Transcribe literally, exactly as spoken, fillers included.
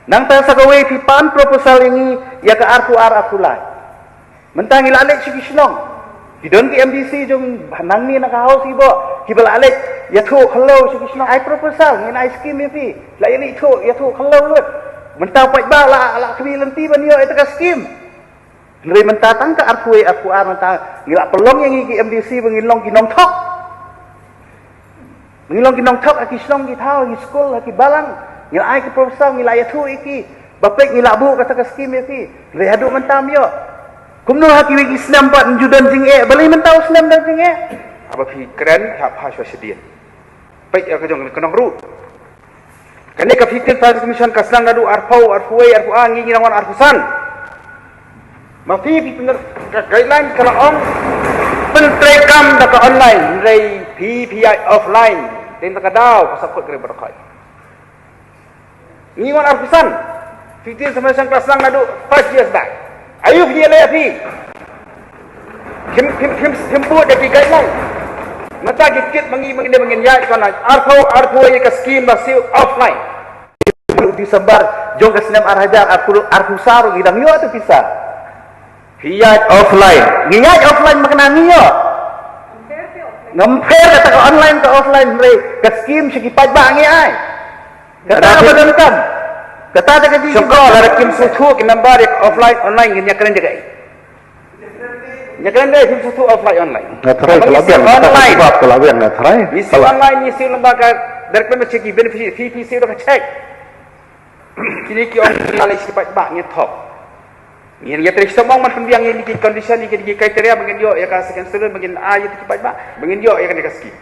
Nangta sa kawei phi pan proposal ïa ngi ïa ka arphew ar arphew lai. Mynta ngi la leit sha ki shnong. Ki don ki M D C jong nangne na ka House hi bok, kiba la leit ïathuh khyllew sha ki shnong, ai proposal, ngin ai skim ïa phi. La ïaleit thuh, ïathuh khyllew lut. Mynta paidbah la, la khmih lynti ban ïoh ïa ka skim. Hynrei mynta tang ka arphew wei arphew ar mynta ngi la pynlong ïa ngi ki M D C ba ngin long ki nongthok. Ngi long ki nongthok ha ki shnong ki thaw, ha ki skul, ha ki balang. Ngi la ai ki proposal, ngi la ïathuh ïa ki. Ba peit ngi la buh kata ka skim ïa phi. Hynrei haduh mynta ym ïoh. Kumno ha kiwei ki snem pat ym ju don jingeh, balei mynta u snem don jingeh? Haba phi kren, hap ha shuwa shadien. Peit ïa ka jong ka nong ruh. Kane ka fifteen Finance Commission ka sdang naduh arphew, arphew wei, arphew ar, ngi ngi dang wan arphew san. Ma phi phi pynlong ka guideline ka la ong pyntreikam da ka online, hynrei phi phi ïaid offline. Te da ka daw ka sap khot kre barokhai. Ngi wan arphew san. Fifteen Finance Commission ka sdang naduh five years back. Ayu phi ïaleh phi. Phim phim phim phim buh da ki guideline. Mynta ki kit ma ngi ma ngi dei ma ngin ïaid ka online. Arphew arphew ïa ka skim ba siew offline. December jong ka snem ar hajar arphew arphew san ruh ngi dang ïoh tu pisa. Phi ïaid offline. Ngi ïaid offline ma kane ngi ïoh. Ngam pher kata ka online ka offline, hynrei ka skim sha ki paidbah ngi ai. Kata ka ba donkam. Kata ka dei. Shongkor, lada kim sngewthuh ki member ïa ka offline online ngin ïakren da kaei? Ïakren da kaei phim sngewthuh offline online? Nga tharai ka la biang, kata ka jubab ka la biang, nga tharai. Ngi siew online, ngi siew lyngba ka direct payment, ki beneficiary, phi phi siew da ka check. Kine ki ong ki la leit sha ki paidbah, ngin thok. Ngin ïatrei sha mong man pynbiang ïa kine ki condition, ïa kine ki criteria ba ngin ïoh ïa ka second student, ba ngin ai ïa ki paidbah, ba ngin ïoh ïa kane ka skim.